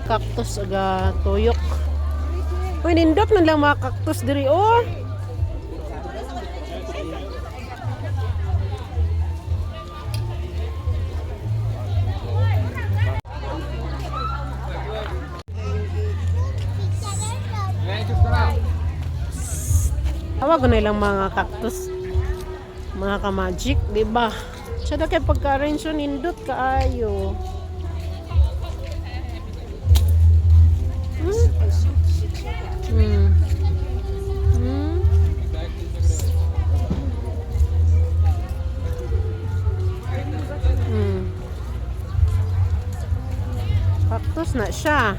Cactus aga tuyok. Uy, nindot man lang mga cactus diri oh. Tawag na ilang mga cactus. Mga ka-magic, di ba? Siya na kay pagka-arrange yun, nindot kaayo. Cactus na siya.